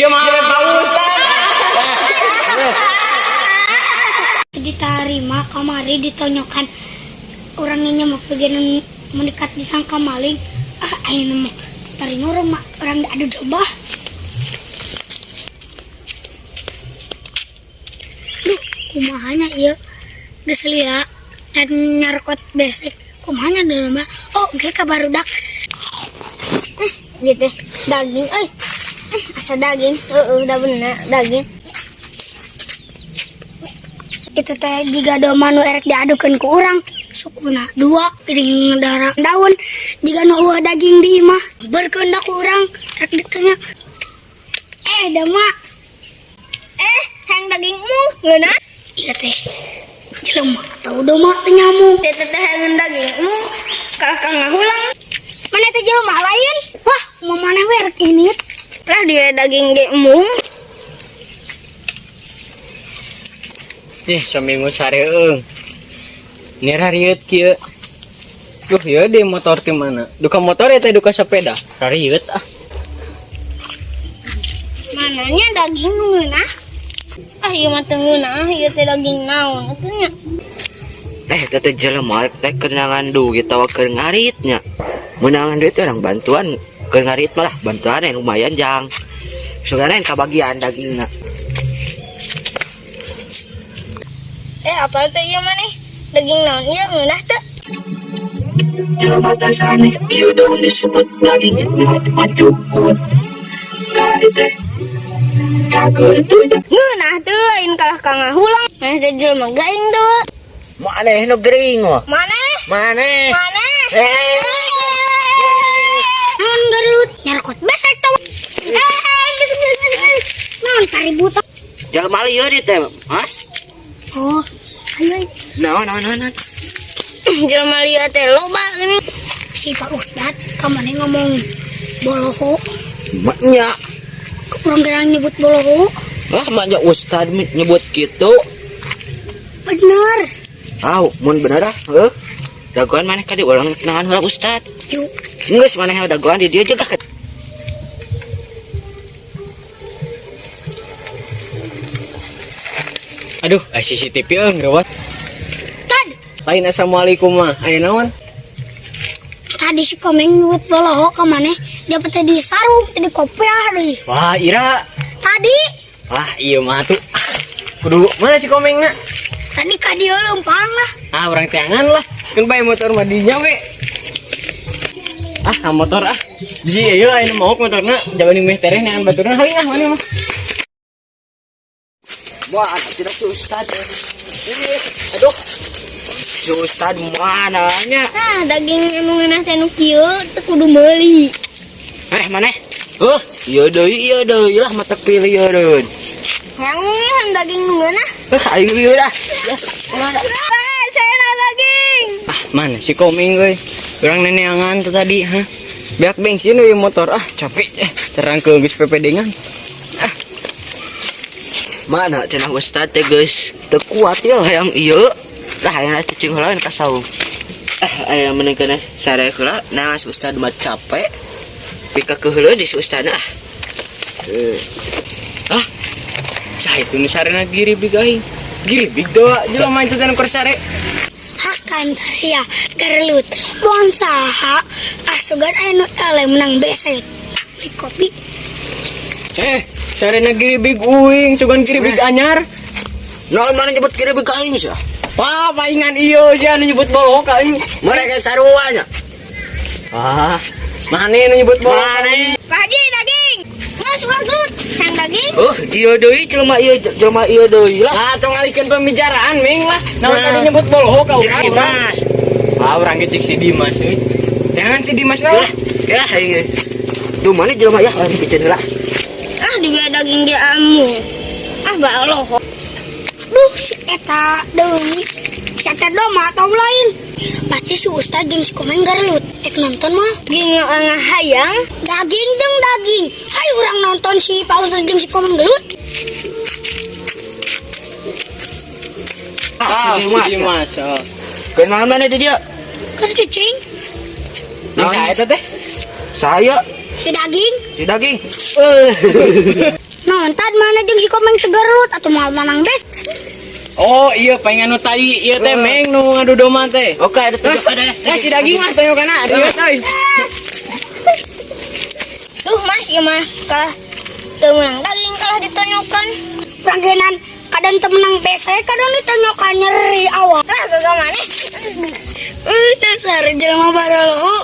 Sia mah Pak Ustad. Diterima kamari ditonyokan orangnya mah pengen mendekat disangka maling. Ah, ayeuna mah diterima orang mah orang adu domba. Duh, kumahanya ieu geus lila can nyarkot besek, kumahanya domba? Oh, oke ka barudak. Gitu daging euy. Eh, asa daging, heeh, udah bener daging. Itu teh jiga domba nu erek diadukeun ku urang, sukuna dua geuning darah daun, jiga nu eueuh daging di imah berkeun ku urang erek ditanya. Eh, domba. Eh, hayang daging mung ngeunah. Ieu teh jelema atau domba teh nyamuk? Teh teh hayang daging mung kalah ka ngahulang. Mana teh jelema lain? Wah, mau mana we erek ini. Lah, dia daging ge mung. Ih, saminggu sareung. Nira rieut kieu. Duh, ieu di motor ti mana? Duka motor ya teh, duka sepeda. Rieut ah. Mananya daging nu ngeunah? Ah, ieu mah teu ngeunah, ieu teh daging naon atuh nya? Eh, teh jelema teh keur neangan duit atawa keur ngaritnya? Meunangan duit orang bantuan keur ngarit malah bantuan yang lumayan jang. Sebenarnya kabagian dagingna. Eh, apa teh ieu maneh? Daging naon ieu, ngeunah teu? Jelema teh sanes ieu daun disebut daging macukut. Kali teh cager tuh. Ngeunah teu, lain kalah ka ngahulang. Maneh teh jelema gaing teu? Maneh nu gering wah. Maneh? Maneh. Maneh? Eh. Naon gelut nyarkot besek teh? Eh, geus geus geus, naon kaributan? Jelema lieur ieu teh, Mas. Oh, ayo. Naon naon naon, naon. Jelema lieur teh loba geuning. Si Pak Ustad kamane ngomong boloho? Maknya. Kurang gerang nyebut boloho. Wah, maknya Ustad nyebut gitu. Bener. Ah, mun bener ah, heuh. Dagoan maneh ka di urang neangan heula Ustad. Yuk. Geus maneh dagoan di dieu juga. Aduh, eh, CCTV euy ngerewat. Tad. Lain assalamualaikum mah. Aya naon? Tadi si Komeng nyebut boloho ke mana dia teh di sarung teh di kopiah deh. Wah, Ira. Tadi. Wah, iya mah tuh. Kudu mana si Komengna? Tadi ka dieu leumpang lah. Ah, urang teangan lah. Keun bae motor mah dinya we. Ah, motor ah. Bisi ieu aya nu maok motorna, jaban meh tereh neangan baturna haling ah mana mah. Wah, tidak si Ustad. Ih, aduh. Si Ustad mananya? Nah, daging anu ngeunah teh nu kieu teu kudu meuli. Eh, mana? Oh, iya deui lah mata pilih ieu deui. Yang daging nu ngeunah. Eh, aing ieu dah. Ah, saya nak daging. Ah, mana si Komeng euy? Urang neneangan tuh tadi, ha? Beak bensin euy motor ah, capek eh. Terang ke geus pepedengan. Mana cenah Ustad teh geus teu kuat ya hayang ieu. Lah, hayang cicing heula ka saung. Eh, aya mending keneh sare heula, nah si Ustad mah capek. Pika keuheuleuh di si Ustad ah. Eh. Ah. Sah itu nu sarena giribig aing. Giribig doa jelema itu teh nu keur sare. Hakan sia gerelut buang saha asugan aya nu eleh menang besek beli kopi. Eh, sarena giribig uing, sugan giribig anyar. Naon mana nyebut kira ka aing sih? Wah, palingan iyo sia nu nyebut boloho ka aing. Mereka sarua nya. Ah, mana nu nyebut boloho? Mana? Pak Haji, daging. Geus ulah gelut. Hayang daging. Oh, ieu deui jelema ieu, jelema ieu deui lah. Lah, tong ngalihkeun pembicaraan, Ming lah. Naon Nah. tadi nyebut boloho ka Cek si urang? Mas. Ah, urang ge cek si Dimas euy. Jangan si Dimas lah. Ya, aing. Duh, mana jelema ya? Urang biceun heula. Ah, dia daging dia amu. Ah, baloho. Duh, si eta deui, si eta domba atau lain? Pasti si Ustad jeung si Komeng gerelut ek nonton mah. Daging ngahayang. Daging jeung daging, hayu urang nonton si Pak Ustad jeung si Komeng gelut. Ah, si si Dimas. Dimas. Oh. Kenal mana di dia? Keur cicing. Jeung saha eta teh? Saya Si daging. si daging. Eh. Naon tad mana jeung si Komeng teu gelut atuh moal menang bes. Oh iya, pengen nu tadi ieu teh, Meng, nu ngadu domba teh. Oke, ada tujuh ada. Eh, si daging mah tonyokanna rieu euy. Duh, Mas, ieu mah kalah teu meunang daging kalah ditonyokan. Pragenan kadang teu menang bes saya kadang ditonyokan nyeri awak. Lah gagal maneh. Eh, dasar jelema barolo.